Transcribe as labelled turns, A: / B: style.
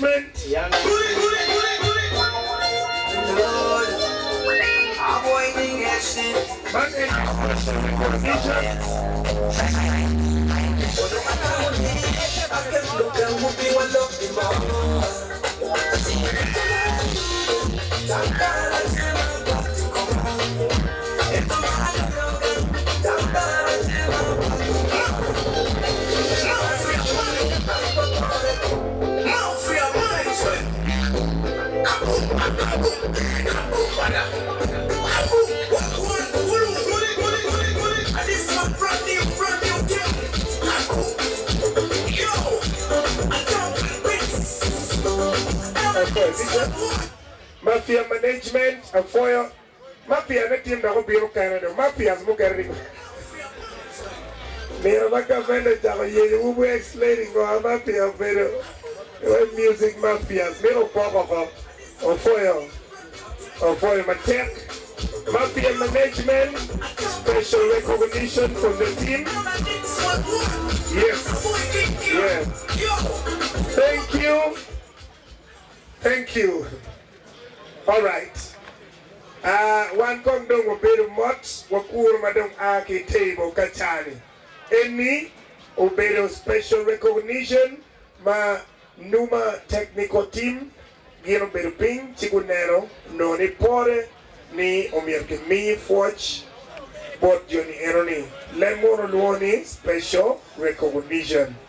A: Man en recognition. Mafia management apwoyo mafia ne tim dok obino kene dong mafias mukene ni nino ma gavment ocako yeyo wu bu explaining ngo ma mafia obedo wai music mafias mito opok oko opwoyo opwoyo matek mafia management special recognition from the team yes yeah thank you. Thank you. Alright. Ah, wan kong dong wabedo mot, wakuro ma dong a ki i table ka cani. Eni obedo special recognition ma Numa Technical Team gin obedo piny ci guneno nongo ni pore ni omyero kimi pwoc bot joni enoni. Leb munu lwongo ni special recognition.